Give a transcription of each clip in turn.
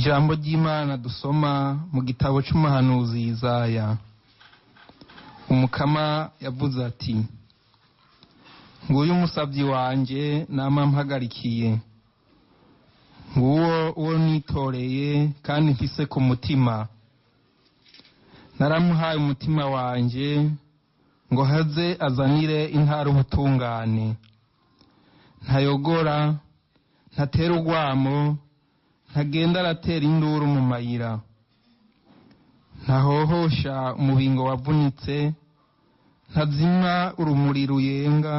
Ijambo ry'Imana dusoma mu gitabo c'umuhanuzi Yesaya. Umukama yavuze ati: Nguyu umusavyi wanje nama mpagarikiye, nguwo uwo nitoreye kandi mfise ku mutima. Naramuhaye umutima wanje ngo haze azanire intara ubutungane. Ntayogora, ntatera urwamo, ntagenda aratera induru mu mayira. Ntahohosha umubingo wavunitse, ntazima urumuri ruyenga,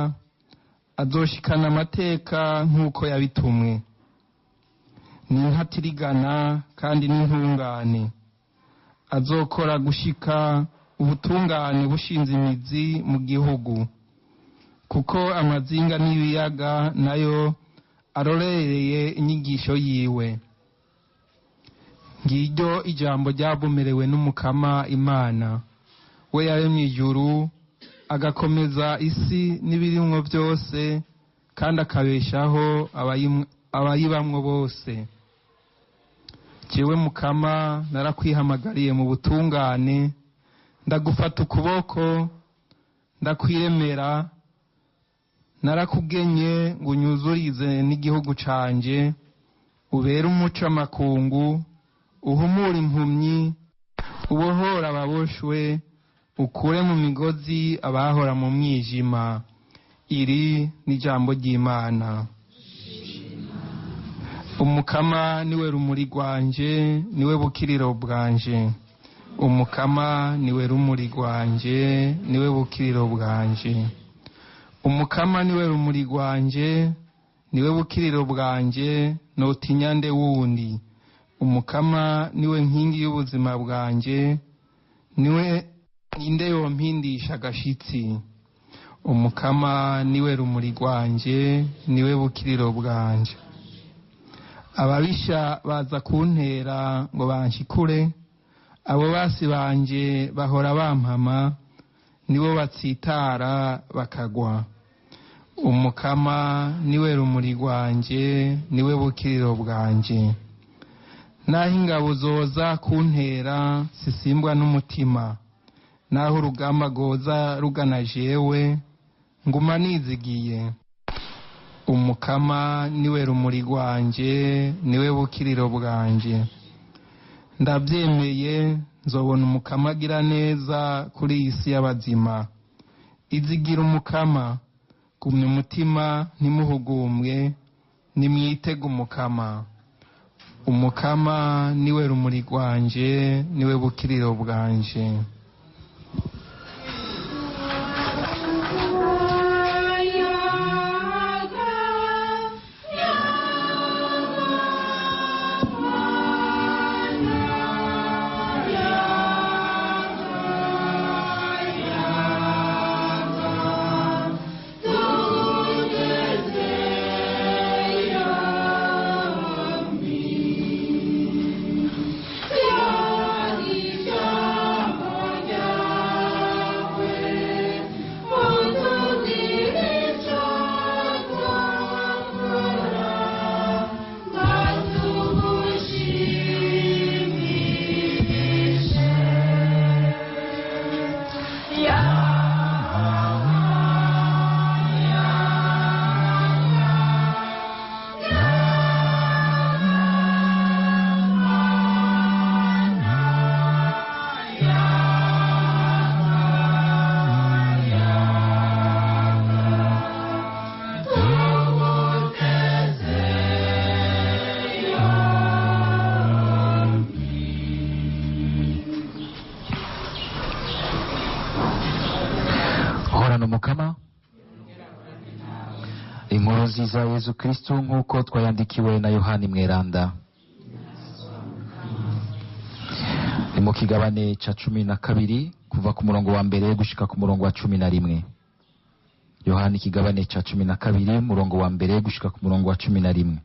azoshikana amateka nk'uko yabitumwe. Ni intatirigana kandi n'intungane, azokora gushika ubutungane bushinze imizi mu gihugu, kuko amazinga n'ibiyaga nayo arorereye inyigisho yiwe. Ngiryo ijambo ryavumerewe n'Umukama Imana, we yaremye ijuru agakomeza isi n'ibirimwo byose, kandi akabeshaho abayibamwo bose. Jewe Mukama narakwihamagariye mu butungane, ndagufata ukuboko ndakwiremera, narakugenye ngo unyuzurize n'igihugu canje, ubere umuco amakungu, uhumure impumyi, ubohore ababoshwe, ukure mu migozi abahora mu mwijima. Iri ni ijambo ry'Imana. Umukama niwe rumuri rwanje, niwe bukiriro bwanje. Umukama niwe rumuri rwanje, niwe bukiriro bwanje. Umukama niwe rumuri rwanje, niwe bukiriro bwanje, notinya nde wundi? Umukama niwe nkingi y'ubuzima bwanje, niwe ninde yompindisha agashitsi? Umukama niwe rumuri rwanje, niwe bukiriro bwanje. Ababisha baza kuntera ngo banshikure, abo basi banje bahora bampama, nibo batsitara bakagwa. Umukama niwe rumuri rwanje, niwe bukiriro bwanje. Naho ingabo zoza kuntera sisimbwa n'umutima, naho urugamba rwoza rugana jewe, nguma nizigiye. Umukama niwe rumuri rwanje, niwe bukiriro bwanje. Ndabyemeye, nzobona Umukama agira neza kuri iyi si y'abazima. Izigira Umukama, gumya umutima ntimuhugumbwe, nimwitege Umukama. Umukama niwe rumuri rwanje, niwe bukiriro bwanje. Horana Umukama. Inkuru nziza ya Yezu Kristu nk'uko twayandikiwe na Yohani Mweranda. Ni mu kigabane ca 12 kuva ku murongo wa mbere gushika ku murongo wa 11. Yohani ikigabane ca 12 murongo wa mbere gushika ku murongo wa 11.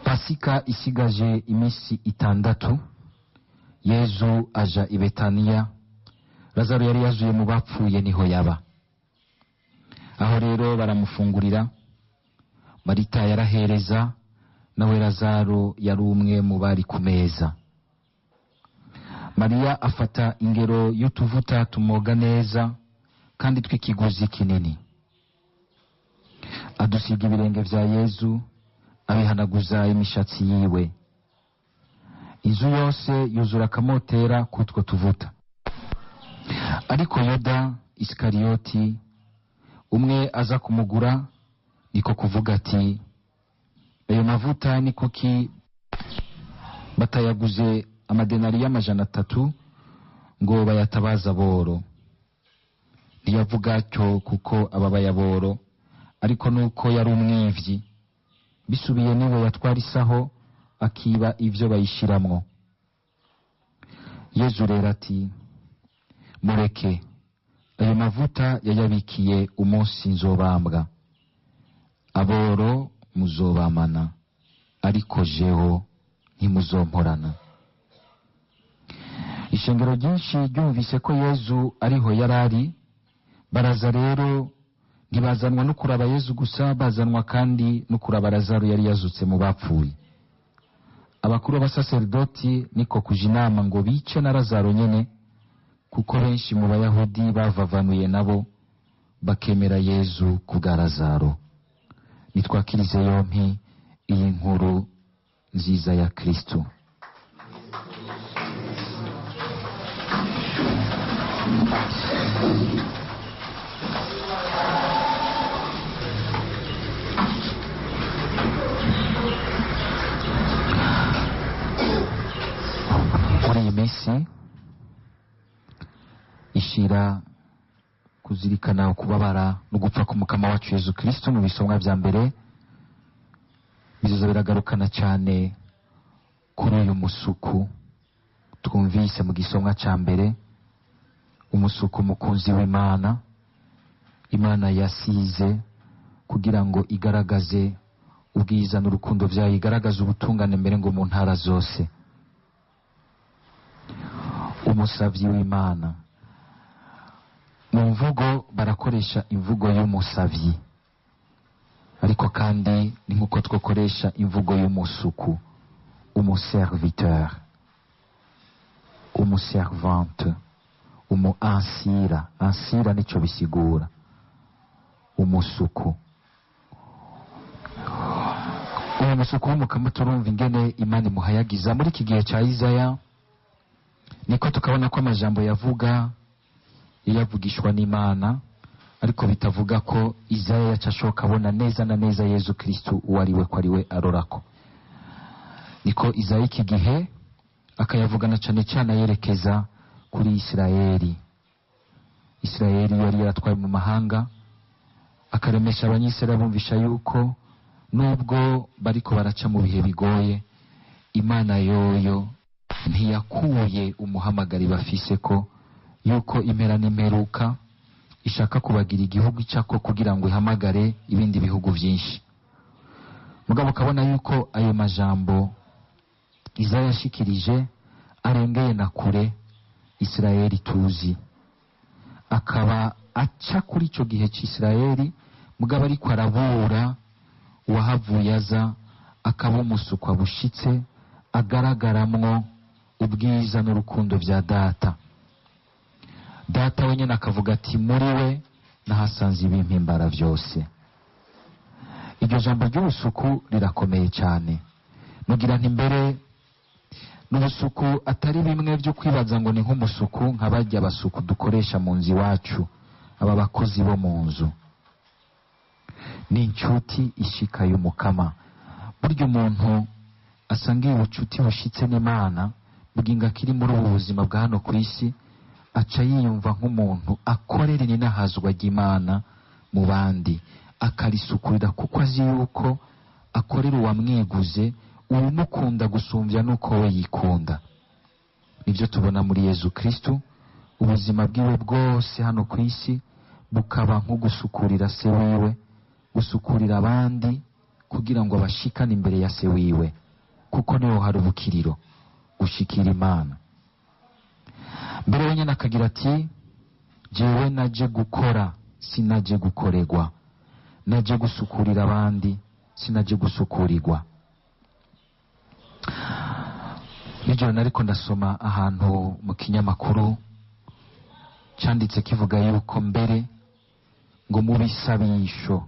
Pasika isigaje imisi 6, Yezu aja i Betaniya. Lazaro yari yazuye mu bapfuye niho yaba. Aho rero baramufungurira. Marita yarahereza, Nawe Lazaro yari umwe mu bari ku meza. Mariya afata ingero y'utuvuta tumoga neza kandi tw'ikiguzi kinini, adusiga ibirenge vya Yezu, abihanaguza imishatsi yiwe. Inzu yose yuzura akamotera k'utwo tuvuta. Ariko Yuda Isikariyoti, umwe aza kumugura, niko kuvuga ati: ayo mavuta ni kuki batayaguze amadenari 300 ngo bayatabaze aboro? Ntiyavuga atyo kuko ababaye aboro, ariko nuko yari umwivyi, bisubiye niwe yatwara isaho akiba ivyo bayishiramwo. Yezu rero ati: mureke, ayo mavuta yayabikiye umunsi nzobambwa. Aboro muzobamana, ariko jeho ntimuzomporana. Ishengero ryinshi ryumvise ko Yezu ariho yarari, baraza rero. Ntibazanwa no kuraba Yezu gusa, bazanwa kandi no kuraba Lazaro yari yazutse mu bapfuye. Abakuru b'abasaserdoti niko kuja inama ngo bice na Lazaro nyene, kuko benshi mu Bayahudi bavavanuye nabo bakemera Yezu ku bwa Lazaro. Nitwakirize yompi iyi nkuru nziza ya Kristo. Muri iyi minsi ishira kuzirikana ukubabara no gupfa k'umukama wacu Yezu Kristo mu bisomwa vya mbere, bizoza biragarukana cyane kuri uyu musuku twumvise mu gisomwa ca mbere, umusuku mukunzi w'Imana, Imana yasize kugira ngo igaragaze ubwiza n'urukundo vyayo, igaragaze ubutungane mbere ngo mu ntara zose. Umusavyi w'Imana, mu mvugo barakoresha imvugo y'umusavyi, ariko kandi ni nk'uko twakoresha imvugo y'umusuku, umuserviteur, umuservante, umu ansira. Ansira nico bisigura umusuku. Uyu musuku w'umukama turumva ingene Imana imuhayagiza muri iki gihe ca Isaya. Niko tukabona ko amajambo yavuga yayavugishwa n'Imana, ariko bitavuga ko Isaya yaca ashoka abona neza na neza Yezu Kristo uwo ari we, ko ari we arorako. Niko Isaya iki gihe akayavugana cane cane ayerekeza kuri Isirayeli. Isirayeli yari yaratwaye mu mahanga, akaremesha abanyisirayeli abumvisha yuko nubwo bariko baraca mu bihe bigoye, Imana yoyo ntiyakuye umuhamagari bafise ko yuko impera n'imperuka ishaka kubagira igihugu icako kugira ngo ihamagare ibindi bihugu vyinshi. Mugabo ukabona yuko ayo majambo Isaya yashikirije arengeye na kure Isirayeli tuzi, akaba aca kuri ico gihe c'Isirayeli, mugabo ariko arabura uwahavuye aza akaba umusukwa bushitse agaragaramwo ubwiza n'urukundo vya Data. Data wenyene akavuga ati: muri we nahasanze ibimpimbara vyose. Iryo jambo ry'ubusuku rirakomeye cyane. Nugira nti mbere n'ubusuku atari bimwe byo kwibaza ngo ni nk'umusuku nka barya basuku dukoresha mu nzu iwacu, aba bakozi bo mu nzu. Ni inshuti ishika y'umukama. Burya umuntu asangiye ubucuti bushitse n'Imana, bugingo akiri muri ubu buzima bwa hano ku isi, aca yiyumva nk'umuntu akorera ininahazwa ry'Imana mu bandi, akarisukurira kuko azi yuko akorera uwamwiguze, uwumukunda gusumvya nuko we yikunda. Nivyo tubona muri Yezu Kristo, ubuzima bwiwe bwose hano ku isi bukaba nko gusukurira se wiwe, gusukurira abandi kugira ngo abashikane imbere ya se wiwe, kuko niho hari ubukiriro, gushikira Imana. Mbere wenyine akagira ati: jewe naje gukora, sinaje gukorerwa, naje gusukurira abandi, sinaje gusukurirwa. Nijoro nariko ndasoma ahantu mu kinyamakuru canditse kivuga yuko mbere ngo mu bisabisho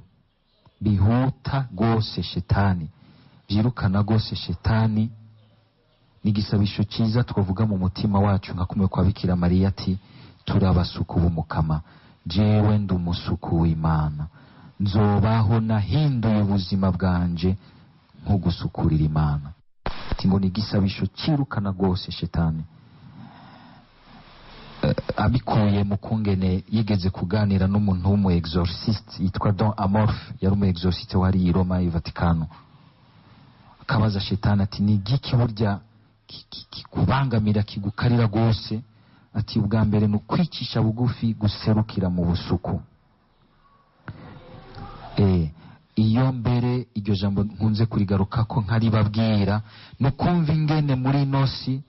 bihuta rwose shetani, byirukana rwose shetani, ni igisabisho cyiza twavuga mu mutima wacu nka kumwe kwa Bikira Mariya ati turabasuku b'umukama, jewe ndi umusuku w'Imana, nzobaho nahinduye ubuzima bwanje nko gusukurira Imana. Ati ngo ni igisabisho cyirukana rwose shetani. Abikuye mu kungene yigeze kuganira n'umuntu w'umu exorciste yitwa Don Amorphe, yari umu exorciste wari i Roma i Vatikano. Akabaza shetani ati ni igiki burya kikubangamira kigukarira rwose? Ati ubwa mbere ni ukwicisha bugufi guserukira mu busuku. Iyo mbere iryo jambo nkunze kurigaruka ko nkaribabwira, ni ukumva ingene muri ino si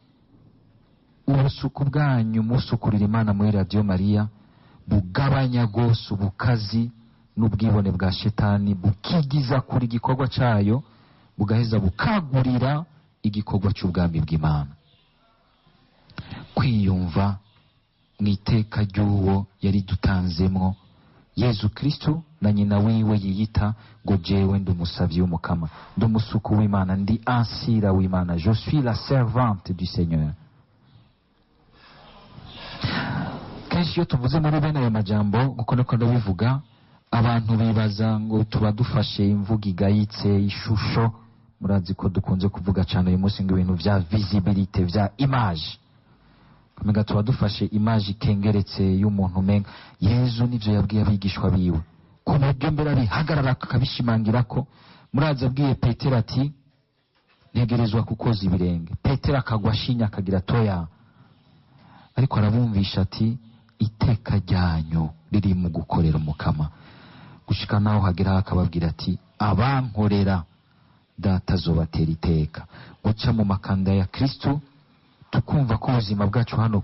ubusuku bwanyu musukurira Imana muri Radio Maria bugabanya rwose ubukazi n'ubwibone bwa shetani, bukigiza kuri igikorwa cyayo, bugaheza bukagurira igikorwa cy'ubwami bw'Imana. Kwiyumva mu iteka ry'uwo yari dutanzemwo Yezu Kristo na nyina wiwe yiyita ngo jewe ndi umusavyi w'umukama, ndi umusuku w'Imana, ndi ansira w'Imana, je suis la servante du Seigneur. Kenshi iyo tuvuze muri bene ayo majambo nkuko niko ndabivuga, abantu bibaza ngo tuba dufashe imvugo igayitse, ishusho. Murazi ko dukunze kuvuga cyane uyu munsi ngo ibintu vya visibilité, vya image, kamega tuba dufashe image ikengeretse y'umuntu umenga Yezu nivyo yabwiye abigishwa biwe, ku buryo mbere abihagarara akabishimangira ko. Murazi abwiye Petero ati ntegerezwa kukoza ibirenge, Petero akagwa ashinya akagira toya, ariko arabumvisha ati iteka ryanyu riri mu gukorera umukama, gushika naho hagera akababwira ati abankorera data azobatera iteka. Guca mu makanda ya Kristo tukumva ko ubuzima bwacu hano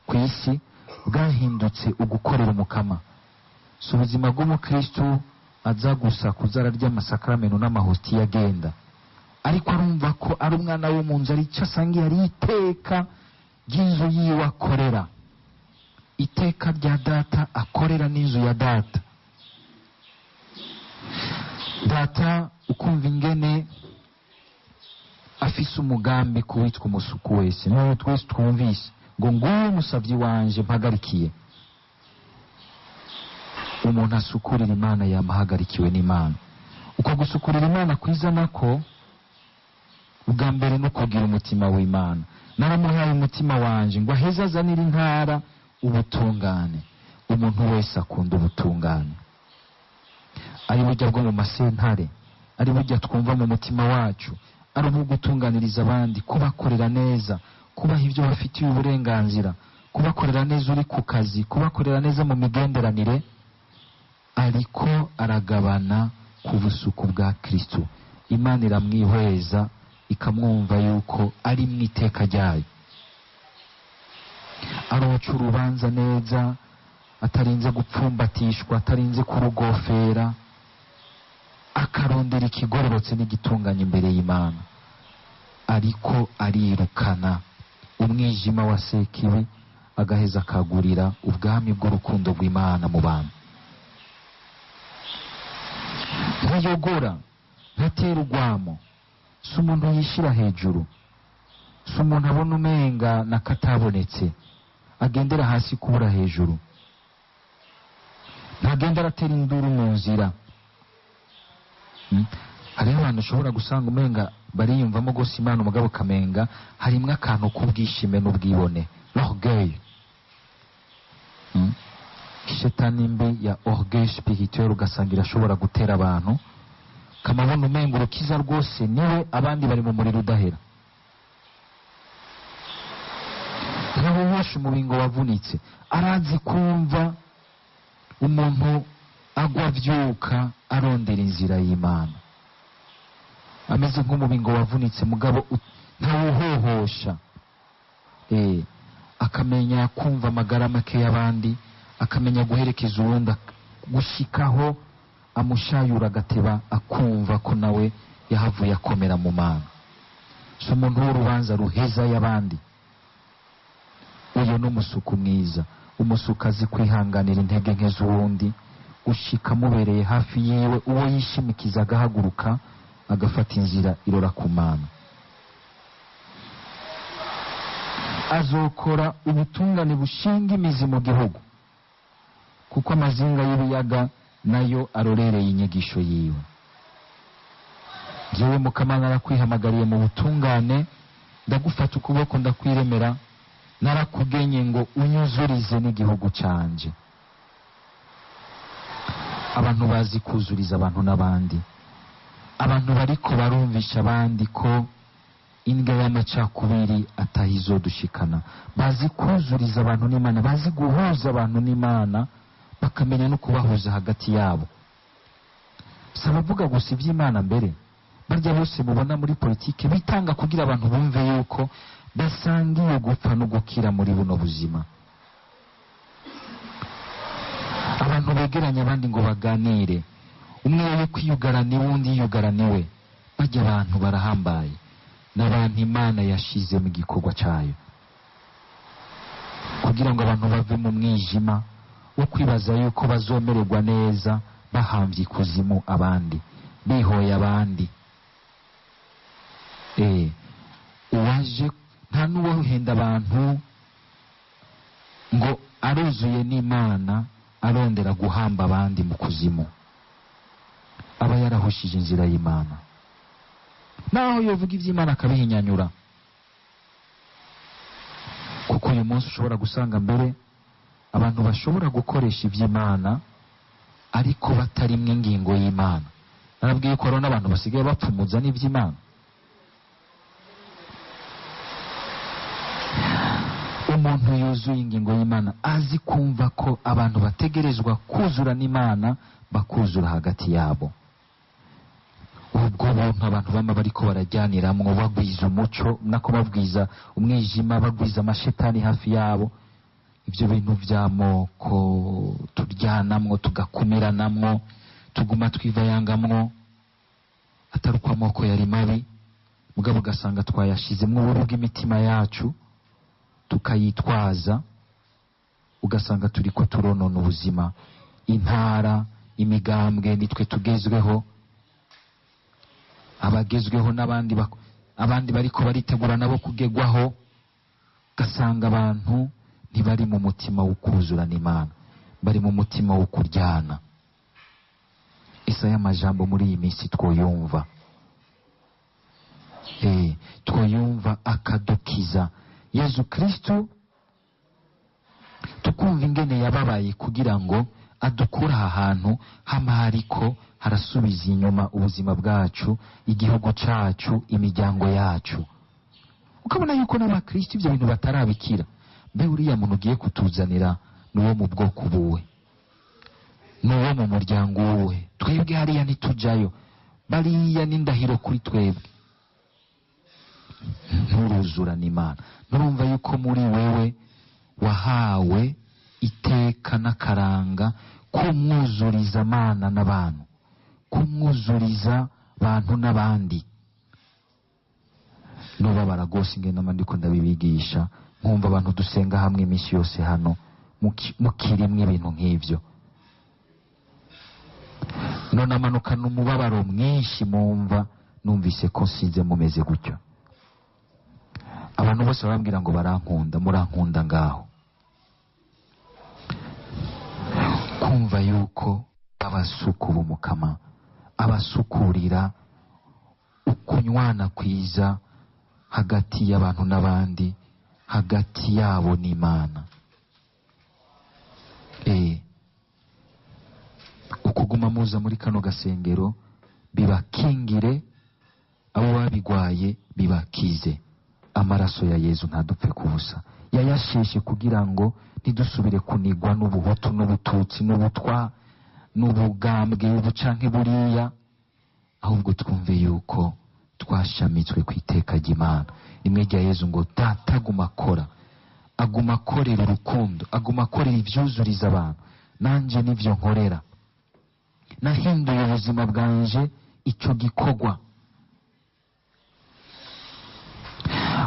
ku isi bwahindutse ugukorera umukama. Si ubuzima bw'umukristo aza gusa kuzara ry'amasakramentu n'amahostiya agenda, ariko arumva ko ari umwana wo mu nzu, ari icyo asangiye, ari iteka ry'inzu yiwe akorera, iteka rya data akorera n'inzu ya data. Data ukumva ingene afise umugambi kuwitwa umusuku wese, n'ubu twese twumvise ngo nguwo umusavyi wanje mpagarikiye. Umuntu asukurira Imana yamahagarikiwe n'Imana. Uko gusukurira Imana kwiza nako ubwa mbere no kugira umutima w'Imana. Naramuhaye umutima wanje ngo aheze azanire intara ubutungane. Umuntu wese akunda ubutungane, ari burya bwo mu masentare, ari burya twumva mu mutima wacu, ari ubwo gutunganiriza abandi, kubakorera neza, kubaha ibyo bafitiye uburenganzira, kubakorera neza uri ku kazi, kubakorera neza mu migenderanire, ariko aragabana ku busuku bwa Kristo. Imana iramwihweza ikamwumva yuko ari mu iteka ryayo, aroca urubanza neza, atarinze gupfumbatishwa, atarinze kurugofera, akarondera ikigororotse n'igitunganye imbere y'Imana. Ariko arirukana umwijima wa sekibi, agaheza akagurira ubwami bw'urukundo rw'Imana mu bantu. Ntayogora, ntatera urwamo, si umuntu yishira hejuru, si umuntu abona umenga nakatabonetse, agendera hasi kubura hejuru, ntagenda aratera induru mu nzira. Hariho abantu ushobora gusanga umenga bariyumvamo gose Imana, umugabo kamenga harimwo akantu k'ubwishime n'ubwibone, l'orgueil. Shetani mbi ya orgueil spirituel ugasanga irashobora gutera abantu kamabona umenga urukiza rwose niwe, abandi bari mu muriro udahera. Ntahuhosha umubingo wavunitse, arazi kumva umuntu agwa avyuka arondera inzira y'Imana, ameze nk'umubingo wavunitse mugabo ntawuhohosha. Akamenya kumva amagara make y'abandi, akamenya guherekeza uwundi gushikaho amushayura agateba, akumva ko nawe yahavuye akomera mu Mana. Si umuntu w'urubanza ruheza y'abandi. Uyo ni umusuku mwiza, umusuku azi kwihanganira intege nke z'uwundi, gushika amubereye hafi yiwe, uwo yishimikiza agahaguruka agafata inzira irora ku Mana. Azokora ubutungane bushinga imizi mu gihugu, kuko amazinga y'ibiyaga nayo arorereye inyigisho yiwe. Jewe Mukama narakwihamagariye mu butungane, ndagufata ukuboko ndakwiremera, narakugenye ngo unyuzurize n'igihugu canje. Abantu bazi kuzuriza abantu n'abandi, abantu bariko barumvisha abandi ko indya y'amacakubiri atahizodushikana, bazi kuzuriza abantu n'Imana, bazi guhuza abantu n'Imana, bakamenya no kubahuza hagati yabo. Si abavuga gusa iby'Imana mbere, barya bose mubona muri politike bitanga kugira abantu bumve yuko basangiye gupfa no gukira muri buno buzima. Abantu begeranya abandi ngo baganire, umwe yo kwiyugarana uwundi yiyugaraniwe, bajya abantu barahambaye, n'abantu Imana yashize mu gikorwa cyayo kugira ngo abantu bave mu mwijima wo kwibaza yuko bazomererwa neza bahambye ikuzimu abandi, bihoye abandi. Uwaje nta n'uwohenda abantu ngo aruzuye n'Imana arondera guhamba abandi mu kuzimu, aba yarahushije inzira y'Imana. Naho yovuga iby'Imana akabihinyanyura, kuko uyu munsi ushobora gusanga mbere abantu bashobora gukoresha iby'Imana ariko batarimwe ingingo y'Imana. Narabwiye ko hariho n'abantu basigaye bapfumuza n'iby'Imana. Umuntu yuzuye ingingo y'Imana azi kumva ko abantu bategerezwa kuzura n'Imana, bakuzura hagati yabo. Ubwo buntu abantu bama bariko barajyaniramwo, bagwiza umuco nako babwiza umwijima, bagwiza amashetani hafi yabo. Ibyo bintu by'amoko turyanamwo, tugakumiranamwo, tuguma twivayangamwo, atari uko amoko yari mabi, mugabo ugasanga twayashizemwo ububi bw'imitima yacu, tukayitwaza, ugasanga turiko turonona ubuzima. Intara, imigambwe nitwe tugezweho, abagezweho n'abandi abandi bariko baritegura nabo kugegwaho, ugasanga abantu ntibari mu mutima wo kuzurana Imana, bari mu mutima wo kuryana. Ese aya majambo muri iyi minsi twoyumva, twoyumva akadukiza. Yezu Kristo tukumva ingene yababaye kugira ngo adukure aha hantu hama hariko harasubiza inyuma ubuzima bwacu, igihugu cacu, imiryango yacu. Ukabona yuko n'abakristo ibyo bintu batarabikira. Mbe uriya muntu ugiye kutuzanira n'uwo mu bwoko buwe, n'uwo mu muryango wuwe? Twebwe hariya ntitujayo, bariya n'indahiro kuri twebwe. Nturuzurana Imana, nturumva yuko muri wewe wahawe iteka n'akaranga kumwuzuriza Imana n'abantu, kumwuzuriza bantu n'abandi. Nubabara rwose ingene nama ndiko ndabibigisha, nkumva abantu dusenga hamwe iminsi yose hano mukirimwe ibintu nk'ivyo. None amanukana umubabaro mwinshi mumva numvise ko nsize mumeze gutyo. Abantu bose barambwira ngo barankunda, murankunda ngaho. Kumva yuko abasuku b'Umukama abasukurira ukunywana kwiza hagati y'abantu n'abandi, hagati yabo n'Imana. Ukuguma muza muri kano gasengero bibakingire, abo babigwaye bibakize. Amaraso ya Yezu ntadupfe kubusa, yayasheshe kugira ngo ntidusubire kunigwa n'ubuhutu n'ubututsi n'ubutwa n'ubugambwe ubucanke buriya, ahubwo twumve yuko twashamitswe ku iteka ry'Imana. Rimwe rya Yezu ngo Data aguma akora, aguma akorera urukundo, aguma akorera ivyuzuriza abantu. Nanje nivyo nkorera, nahinduye ubuzima bwanje ico gikorwa.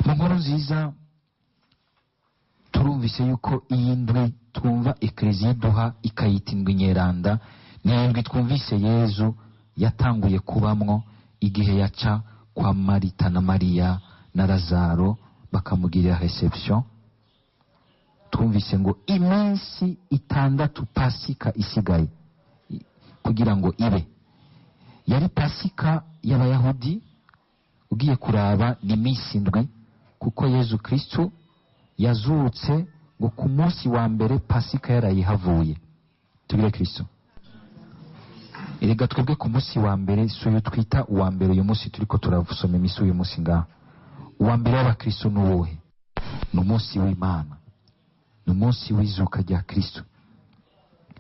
Mu nkuru nziza turumvise yuko iyi ndwi twumva Ekleziya iduha ikayita indwi nyeranda, ni indwi twumvise Yezu yatanguye kubamwo igihe yaca kwa Marita na Mariya na Lazaro bakamugirira reception. Twumvise ngo iminsi 6 Pasika isigaye kugira ngo ibe. Yari Pasika y'Abayahudi, ugiye kuraba ni iminsi 7, kuko Yezu Kristo yazutse ngo ku munsi wa mbere Pasika yarayihavuye. Tugire Kristo. Erega twebwe ku munsi wa mbere, si uyu twita uwa mbere uyu munsi turiko turasoma imisi uyu munsi ngaha. Uwa mbere w'Abakristo ni uwuhe? Ni umunsi w'Imana, ni umunsi w'izuka rya Kristo.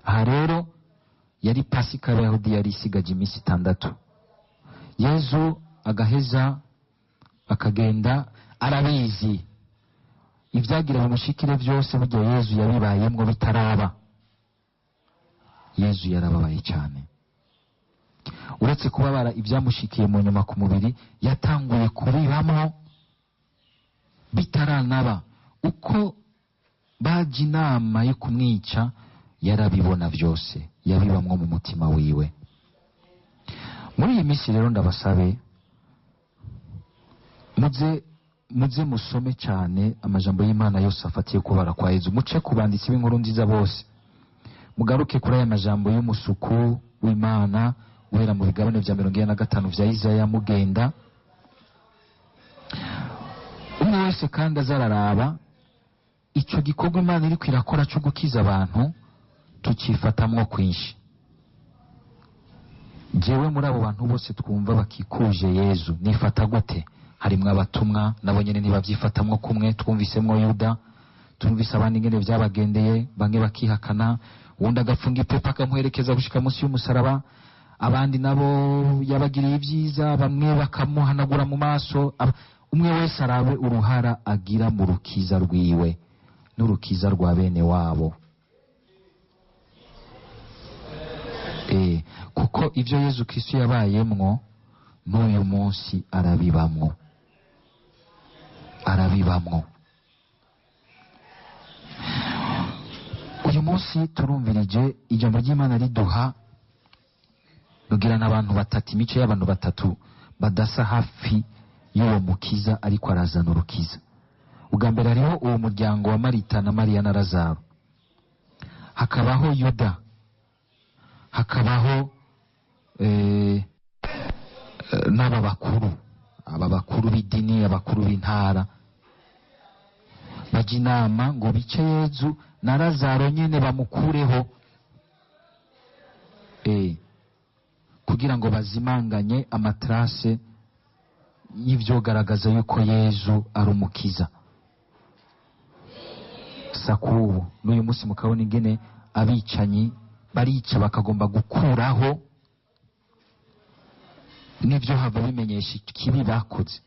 Aha rero yari Pasika y'Abayahudi, yari isigaje iminsi 6. Yezu agaheza akagenda arabizi ibyagira bimushikire byose, burya Yezu yabibayemwo bitaraba. Yezu yarababaye cyane. Uretse kubabara ibyamushikiye mu nyuma ku mubiri, yatanguye kubibamo bitaranaba. Uko baje inama yo kumwica yarabibona byose, yabibamwo mu mutima wiwe. Muri iyi minsi rero ndabasabe muze musome cyane amajambo y'Imana yose afatiye kubara kwa Yezu. Muce ku banditsi b'inkuru nziza bose, mugaruke kuri aya majambo y'umusuku w'Imana guhera mu bigabane vya 45 vya Isaya mugenda. Umwe wese kandi azararaba ico gikorwa Imana iriko irakora cyo gukiza abantu, tucifatamwo kwinshi. Jewe muri abo bantu bose twumva bakikuje Yezu nifata gute? Harimwo abatumwa nabo nyene ntibavyifatamwo kumwe. Twumvisemwo Yuda, twumvise abandi ingene vyabagendeye, bamwe bakihakana, uwundi agafunga ipepa akamuherekeza gushika munsi y'umusaraba, abandi nabo yabagiriye ibyiza, bamwe bakamuhanagura mu maso. Umwe wese arabe uruhara agira mu rukiza rwiwe n'urukiza rwa bene wabo. Kuko ivyo Yezu Kristo yabayemwo n'uyu munsi arabibamwo, arabibamwo. Uyu munsi turumvirije ijambo ry'Imana riduha rugirana abantu batatu, imice y'abantu batatu badasa hafi y'uwo mukiza ariko arazana urukiza. Ubwa mbere hariho uwo muryango wa Marita na Mariya na Lazaro, hakabaho Yuda, hakabaho n'aba bakuru, aba bakuru b'idini, abakuru b'intara, bajya inama ngo bice Yezu na Lazaro nyene bamukureho, kugira ngo bazimanganye amatrase y'ivyogaragaza yuko Yezu ari umukiza. Sakubu n'uyu munsi mukabona ingene abicanyi barica bakagomba gukuraho n'ivyo hava bimenyesha ikibi bakoze.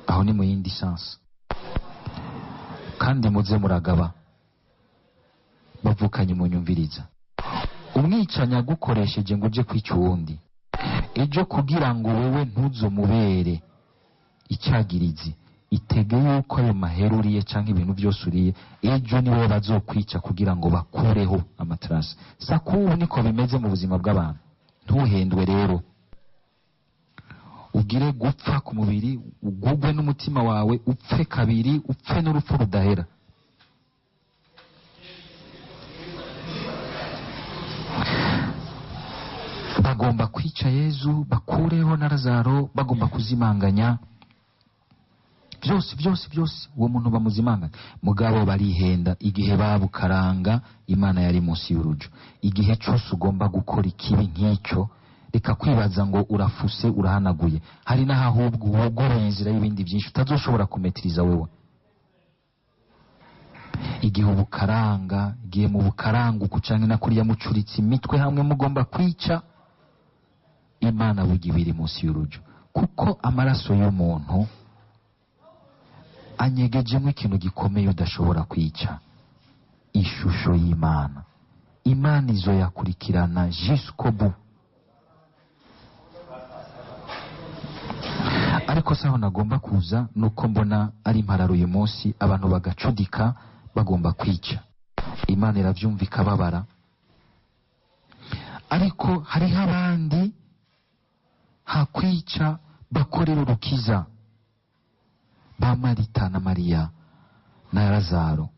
Aho ni mu yindi sansi. Kandi muze muragaba bavukanye mu nyumviriza. Umwicanyi agukoresheje ngo uje kwica uwundi, ejo kugira ngo wewe ntuzomubere icyagirizi, itege yuko ayo mahera uriye canke ibintu byose uriye, ejo niwe bazokwica kugira ngo bakureho amatrasi. Sakubu niko bimeze mu buzima bw'abantu. Ntuhendwe rero, ugire gupfa ku mubiri, ugugwe n'umutima wawe, upfe kabiri, upfe n'urupfu rudahera. Bagomba kwica Yezu, bakureho na Lazaro, bagomba kuzimanganya byose byose byose, uwo muntu bamuzimanganya. Mugabo barihenda igihe babukaranga Imana yari munsi y'urujo. Igihe cyose ugomba gukora ikibi nk'icyo, reka kwibaza ngo urafuse urahanaguye. Hari n'ahahubwo wuguruye inzira y'ibindi byinshi utazoshobora kumetiriza wewe. Igihe ubukaranga, igihe mu bukaranga ukucanke na kuriya mucuritse imitwe hamwe mugomba kwica, Imana burya ibiri munsi y'urujo. Kuko amaraso y'umuntu anyegejemo ikintu gikomeye udashobora kwica, ishusho y'Imana. Imana izoyakurikirana jusqu'au bout. Ariko saho nagomba kuza nuko mbona ari impararo uyu munsi, abantu bagacudika bagomba kwica. Imana iravyumva ikababara. Ariko hariho abandi hakwica bakorera urukiza, ba Marita na Mariya na Lazaro.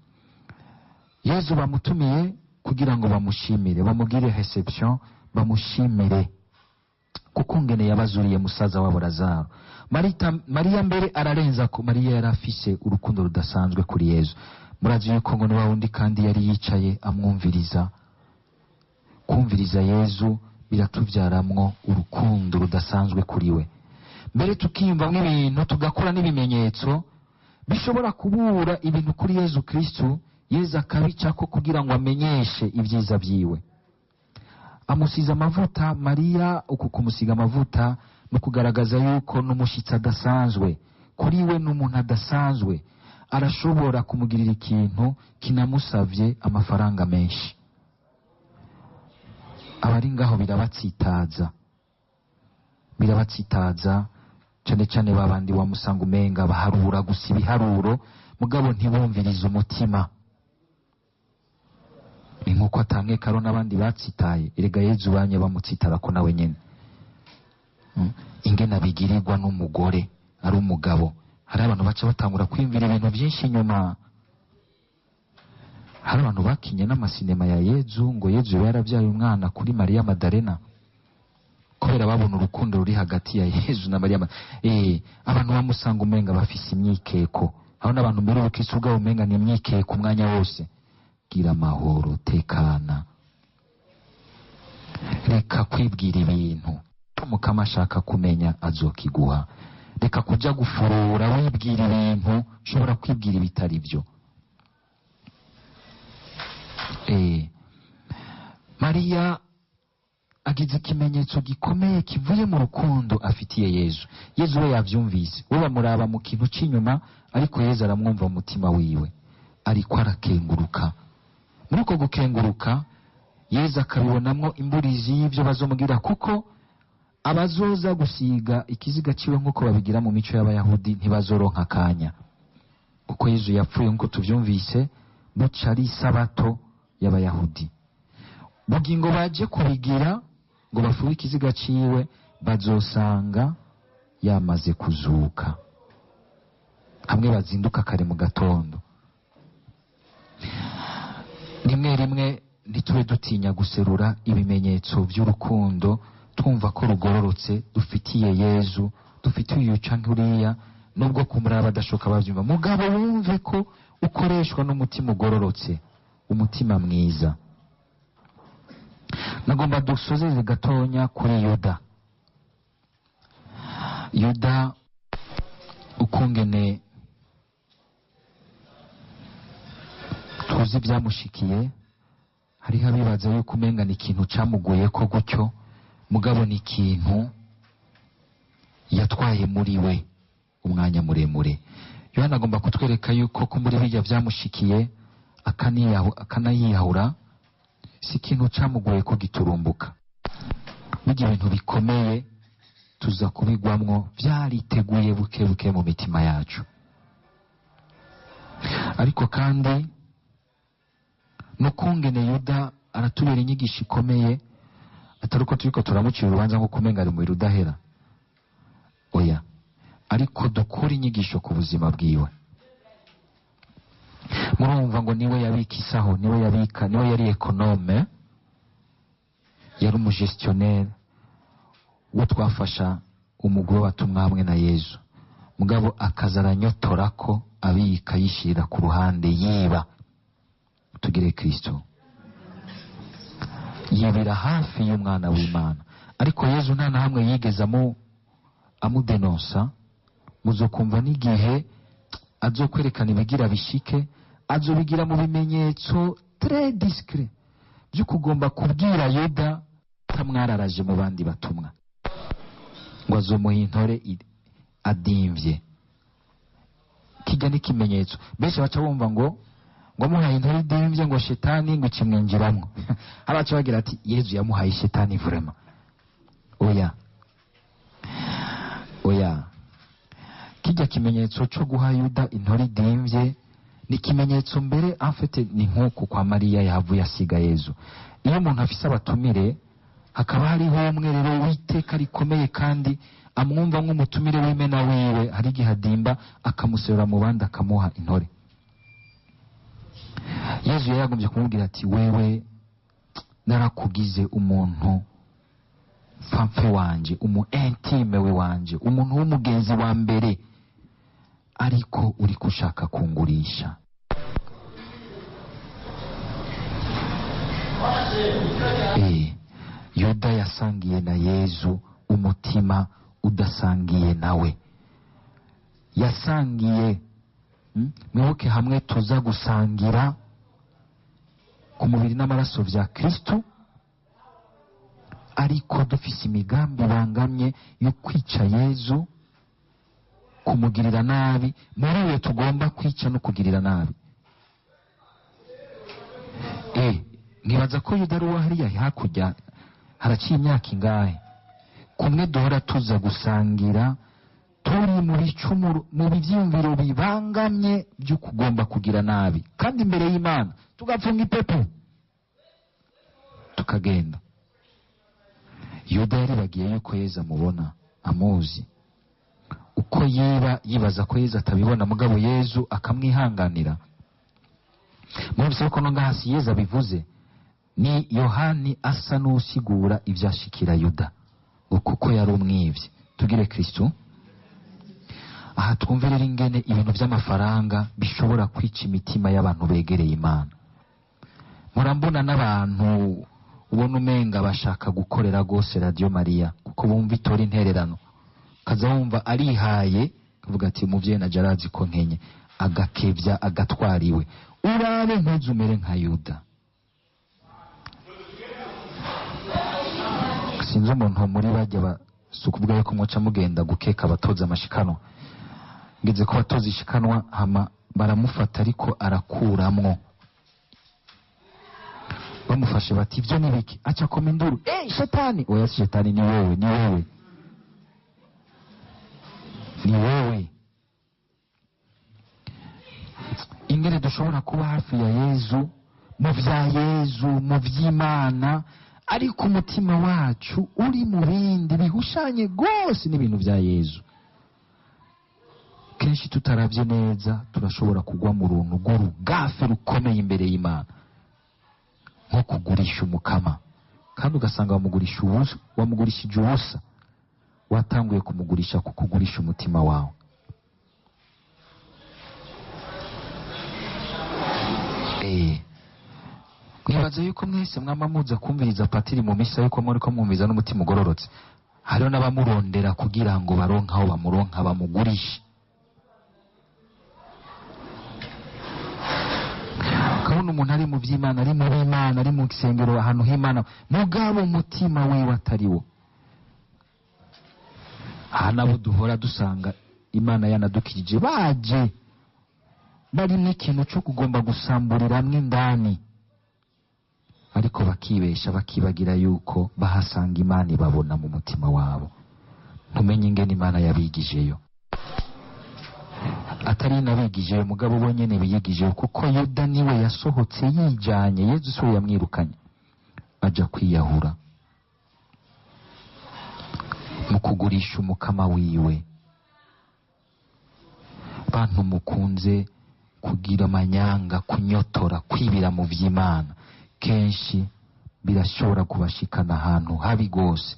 Yezu bamutumiye kugira ngo bamushimire, bamugire reception, bamushimire kuko ngene yabazuriye musaza wabo Lazaro. Mariya mbere ararenza ko Mariya yari afise urukundo rudasanzwe kuri Yezu. Murazi yuko ngo ni wa wundi kandi yari yicaye amwumviriza. Kumviriza Yezu biratubyaramwo urukundo rudasanzwe kuri we. Mbere tukiyumvamwo ibintu, tugakora n'ibimenyetso bishobora kubura ibintu kuri Yezu Kristu. Yezu akabicako kugira ngo amenyeshe ibyiza byiwe. Amusiza amavuta Mariya. Uku kumusiga amavuta no kugaragaza yuko n'umushitsi adasanzwe kuri we, n'umuntu adasanzwe, arashobora kumugirira ikintu kinamusavye amafaranga menshi. Abari ngaho birabatsitaza, birabatsitaza cane cane babandi wamusanga umenga baharura gusa ibiharuro, mugabo ntibumvirize umutima. Ni nkuko atankekaro n'abandi batsitaye. Erega Yezu banye bamutsitara ko nawe nyene ingene abigirirwa n'umugore ari umugabo. Hari abantu baca batangura kwiyumvira ibintu byinshi inyuma. Hari abantu bakinye n'amasinema ya Yezu ngo Yezu yaba yarabyaye umwana kuri Mariya Madalena, kubera babona urukundo ruri hagati ya Yezu na Mariya. Abantu bamusanga umenga bafise imyikeko. Aho n'abantu mbere ubukristo ubwabo umenga ni imyikeko umwanya wose. Gira amahoro, tekana, reka kwibwira ibintu. Mukama ashaka kumenya azokiguha. Reka kuja gufurura wibwira ibintu, ushobora kwibwira ibitari byo. Mariya agize ikimenyetso gikomeye kivuye mu rukundo afitiye Yezu. Yezu we yavyumvise, we bamuraba mu kintu c'inyuma, ariko Yezu aramwumva mu mutima wiwe, ariko arakenguruka. Muri uko gukenguruka Yezu akabibonamwo imburizi y'ivyo bazomugira, kuko abazoza gusiga ikiziga ciwe nk'uko babigira mu mico y'Abayahudi ntibazoronka akanya, kuko Yezu yapfuye nk'uko tuvyumvise buca ari isabato y'Abayahudi. Bugingo baje kubigira ngo bafuhe ikiziga ciwe, bazosanga yamaze kuzuka, hamwe bazinduka kare mu gatondo. Rimwe rimwe ntitube dutinya guserura ibimenyetso by'urukundo twumva ko rugororotse dufitiye Yezu, dufitiye uyu canke uriya, nubwo kumuraba badashoka bavyumva. Mugabo wumve ko ukoreshwa n'umutima ugororotse, umutima mwiza. Nagomba dusozeze gatonya kuri Yuda. Yuda ukungene tuzi byamushikiye, hariho abibaza yuko umenga ni ikintu camuguye ko gutyo, mugabo ni ikintu yatwaye muri we umwanya muremure. Yohana agomba kutwereka yuko ko muri bijya byamushikiye akanayiyahura, si ikintu camugoye ko giturumbuka. Bijya ibintu bikomeye tuza kubigwamwo vyariteguye buke buke mu mitima yacu. Ariko kandi nukungene Yuda aratubera inyigisho ikomeye, atari uko turiko turamucira urubanza nko kumenga ari mu rudahera, oya, ariko dukura inyigisho ku buzima bwiwe. Murumva ngo niwe yabika isaho, niwe yabika, niwe yari ekonome, yari umugestionnaire wo twafasha umugwi w'abatumwa hamwe na Yezu. Mugabo akaza aranyotora ko abika yishirira ku ruhande, yiba. Tugire Kristo yibira hafi y'umwana w'Imana. Ariko Yezu nta na hamwe yigeze amudenonsa. Muzokumva n'igihe azokwerekana ibigira bishike, azobigira mu bimenyetso très discret byo kugomba kubwira Yuda atamwararaje mu bandi batumwa, ngo azomuha intore adimvye. Kijya n'ikimenyetso benshi baca bumva ngo amuhaye intore idimvye ngo shetani ngo ikimwinjiramwo. Abaca bagira ati Yezu yamuhaye shetani vraiment. Oya, oya. Kijya kimenyetso cyo guha Yuda intore idimvye ni ikimenyetso mbere afite, ni nk'uku kwa Mariya yahavuye asiga Yezu. Iyo umuntu afise abatumire, hakaba hariho umwe rero w'iteka rikomeye kandi amwumva nk'umutumire w'imena wiwe, hari igihe adimba akamuserura mu bandi akamuha intore. Yezu yari yagombye kumubwira ati wewe narakugize umuntu mfamfe wanje, umu intime we wanje, umuntu w'umugenzi wa mbere, ariko uri kushaka kungurisha. Yuda yasangiye na Yezu umutima udasangiye nawe. Yasangiye, mwibuke hamwe tuza gusangira ku mubiri n'amaraso vya Kristo, ariko dufise imigambi bangamye yo kwica Yezu, kumugirira nabi. Muri we tugomba kwica no kugirira nabi. Nkibaza ko Yuda ari uwo hariya hakurya, haraciye imyaka ingahe kumwe duhora tuza gusangira turi mu bicumuro, mu bivyiyumviro bibangamye byo kugomba kugira nabi, kandi imbere y'Imana tugapfunga ipepo tukagenda. Yuda yaribagiye yuko Yezu amubona, amuzi. Uko yiba yibaza ko Yezu atabibona, mugabo Yezu akamwihanganira. Mwumvise ko no ngaha si Yezu abivuze, ni Yohani asa n'usigura ivyashikira Yuda ngo kuko yari umwivyi. Tugire Kristo. Aha twumve rero ingene ibintu vy'amafaranga bishobora kwica imitima y'abantu begereye Imana. Murambona n'abantu ubona umenga bashaka gukorera gose Radio Maria kuko bumva itora intererano, kaza wumva arihaye kavuga ati umuvyeyi na jarazi ko nkenye, agakevya agatwariwe. Urabe ntuzumere nka Yuda. Sinzi umuntu muri bajya si ukuvuga yuko muca mugenda gukeka abatoza amashikanwa. Ngeze ko batoza ishikanwa hama baramufata, ariko arakuramwo. Bamufashe bati ivyo ni biki? Aca koma induru, shetani! Oya, si shetani, ni wewe, ni wewe, ni wewe. Ingene dushobora kuba hafi ya Yezu, mu vya Yezu, mu vy'Imana, ariko umutima wacu uri mu bindi bihushanye gose n'ibintu vya Yezu. Kenshi tutaravye neza turashobora kugwa mu runtu rw'urugafe rukomeye imbere y'Imana, nko kugurisha umukama, kandi ugasanga wamugurisha ubusa, wamugurishije ubusa, watanguye kumugurisha kukugurisha umutima wawe. Mwibaza yuko mwese mwama muza kumviriza patiri mu misa yuko muriko mwumviza n'umutima ugororotse. Hariho n'abamurondera kugira ngo baronke aho bamuronka bamugurishe. Ukabona umuntu ari mu vy'Imana, ari mu b'Imana, ari mu gisengero ahantu h'Imana, mugabo umutima wiwe atari wo. Aha nabo duhora dusanga Imana yanadukirije, baje bari n'ikintu cyo kugomba gusamburiramwo indani, ariko bakibesha bakibagira yuko bahasanga Imana ibabona mu mutima wabo. Ntumenye ingene Imana yabigijeyo, atari nabigijeyo mugabo bo nyene biyigijeyo, kuko Yuda niwe yasohotse yijanye, Yezu siwe yamwirukanye, aja kwiyahura mu kugurisha umukama wiwe. Bantu mukunze kugira amanyanga, kunyotora, kwibira mu vy'Imana, kenshi birashobora kubashikana ahantu habi gose.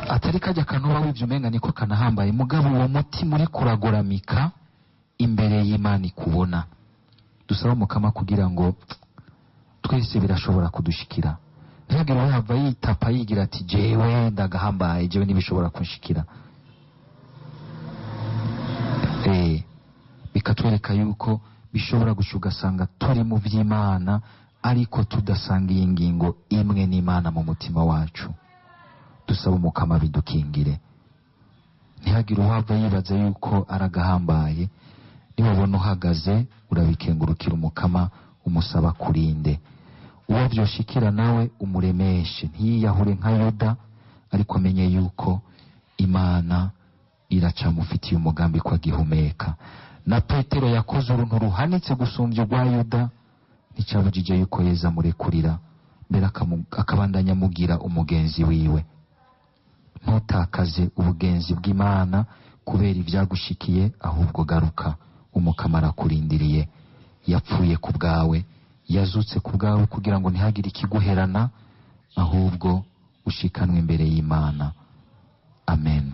Atari kajya kantu wivyo umenga niko kanahambaye, mugabo uwo mutima uri kuragoramika imbere y'Imana ikubona. Dusaba umukama kugira ngo twese birashobora kudushikira. Ntihagire uwahava yitapa yigira ati jewe ndagahambaye, jewe ntibishobora kunshikira. Bikatwereka yuko bishobora guca ugasanga turi mu vy'Imana ariko tudasanga iyi ngingo imwe n'Imana mu mutima wacu. Dusaba umukama bidukingire. Ntihagire uwahava yibaza yuko aragahambaye. Niwabona uhagaze urabikengurukira umukama, umusaba kurinde. Uwo vyoshikira nawe umuremeshe, ntiyiyahure nka Yuda, ariko amenye yuko Imana iracamufitiye umugambi ko agihumeka. Na Petero yakoze uruntu ruhanitse gusumbya urwa Yuda, nticabujije yuko Yezu amurekurira, mbere akabandanya amugira umugenzi wiwe. Ntutakaze ubugenzi bw'Imana kubera ivyagushikiye, ahubwo garuka, Umukama arakurindiriye. Yapfuye ku bwawe, yazutse ku bwawe, kugira ngo ntihagire ikiguherana, ahubwo ushikanwe imbere y'Imana. Amen.